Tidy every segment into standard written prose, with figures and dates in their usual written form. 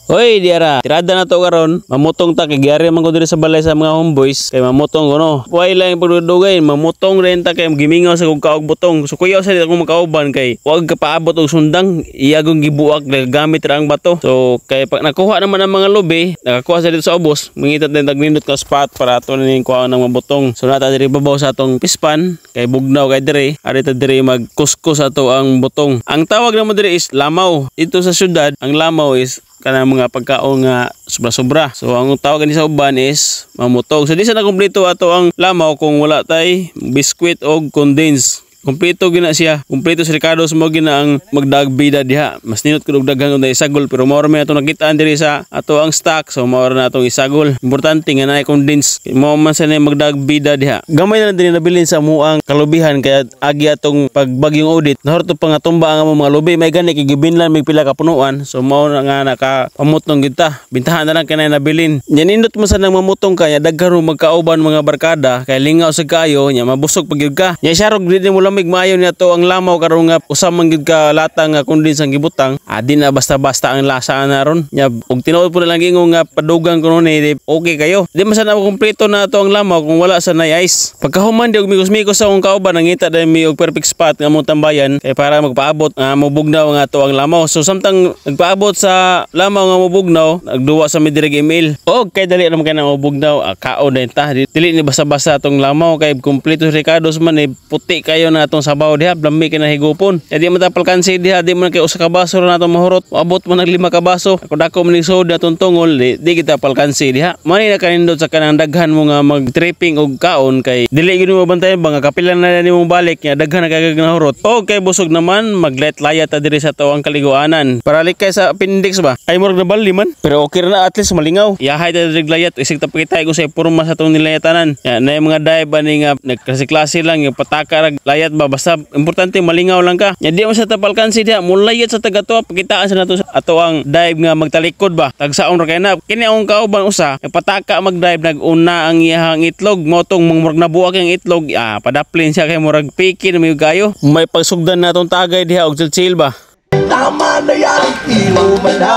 Hoy, diara. Tirada na to karon. Mamutong ta kay giyari man ko diri sa balay sa mga homeboys kay mamutong ko no. Way lang yung pagdugay, mamutong rin ta kay gimingaw sa kog kaog butong. So kuyaw sa akong makauban kay wag ka paabot og sundang, iyagong gibuak gamit ra ang bato. So kay pag nakuha naman ang mga lubi, nakakuha sa dito sa ubos, mangita din tag nindot ka spot para ato ning kuha ng mabutong. So nata diri babaw sa atong pispan kay bugnaw kay diri, ari ta diri magkuskus ato ang butong. Ang tawag namo diri is lamaw. Ito sa syudad, ang lamaw is kanang mga pagkaon nga sobra-sobra. So ang tawag ni sa uban is mamutong. So di sa na kumpleto ato ang lamaw kung wala tay biskwit o condense. Kompleto gina siya. Kompleto si Ricardo mo gina ang magdagbida diha. Mas nindot kung daghan kung isagol, pero mao ra may atong nakitaan diri sa ato ang stock, so mao ra na atong isagol. Importante nga naay condense. Mao man sa na magdagbida diha. Gamay na lang din nabilin sa amuang kalubihan kaya agi atong pagbagyong audit. Nahurto pa nga tumba ang among mga lubi. May gani kay gibinlan may pila ka punuan. So mao na nga nakapamutong kita. Bintahan na lang kanay nabilin. Nya nindot mo sa nang mamutong kaya daghan mo magkauban mga barkada kay lingaw sa kayo nya mabusog pag gyud ka. Nya siya rog di mo lamig maayo niya to ang lamaw karon nga usa man gyud ka lata nga condense ang gibutang. Ah, di na basta-basta ang lasa na ron. Nya og tinuod po na lang ingon nga padugang kuno ni di, okay kayo. Di man sana kumpleto na to ang lamaw kung wala sa nay ice. Pagkahuman di og mikos-mikos sa akong kauban, nangita dahil mi og perfect spot nga among tambayan kay para magpaabot nga mobugnaw nga to ang lamaw. So samtang nagpaabot sa lamaw nga mobugnaw, nagduwa sa mi diri email. Og kay dali naman kay nang mobugnaw, ah, kaon din ta. Dili ni basta-basta atong lamaw kay kumpleto Ricardo's man eh, puti kayo na atong sabaw diha, lami kay na higupon. Kaya di man ta palkansi diha, di man kay usa ka baso ra natong mahurot. Moabot man nag 5 ka baso. Ako dako man ning soda atong tungol, di kita palkansi diha. Mani na kanindot sa kanang daghan mo nga mag-tripping og kaon kay dili gyud mo mabantayan ba nga kapila na nimo balik nya daghan na kay nahurot. Og kay busog naman, maglayat-layat ta diri sa tuang kaliguanan. Para likay sa appendix ba? Ay murag nabali man. Pero okay ra na, at least malingaw. Yahay ta diri layat isig ta pakita ko sa porma sa atong nilayatanan. Ya, na yung mga dive ba ni nga nagklase-klase lang yung pataka ra layat ba, basta importante malingaw lang ka. Nya di mo sa tapalkansi diha, mulayat sa taga tuwa pakitaan sa nato ato ang dive nga magtalikod ba. Tagsaon ra kay na. Kini akong kauban usa, nagpataka mag-dive, nag-una ang iyahang itlog, motong murag nabuak ang itlog, ah, padaplin siya kay murag piki na may kayo. May pagsugdan na atong tagay diha og chill ba. Tama na yan, inuman na.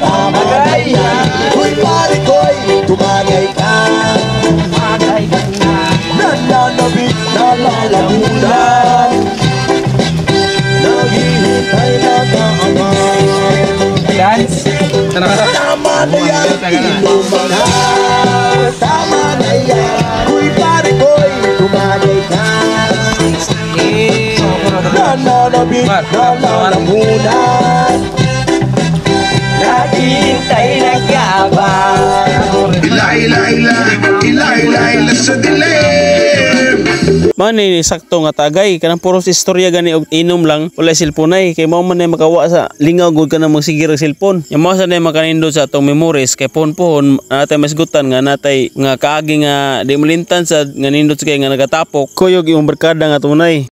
Tama na yan. Uy, pare ko'y tumagay ka. Nananabik, nalalamunan. Naghihintay, nag-aabang. Dance. Tama na yan, inuman na. Tama na yan. Uy, pare ko'y tumagay ka. Nananabik, nalalamunan. Naghihintay, nag-aabang. Ila, ila, ila, ila, ila, ila sa dilim. Man ni sakto nga tagay kanang puros istorya gani og inom lang, wala cellphone ay kay mao man na makawa sa lingaw gud ka na magsigir og cellphone. Nya mao sa na makanindot sa atong memories kay pohon-pohon natay masgutan nga natay nga kaagi nga di malintan sa nga nindot sa kay nga nagatapok kuyog imong barkada nga tunay.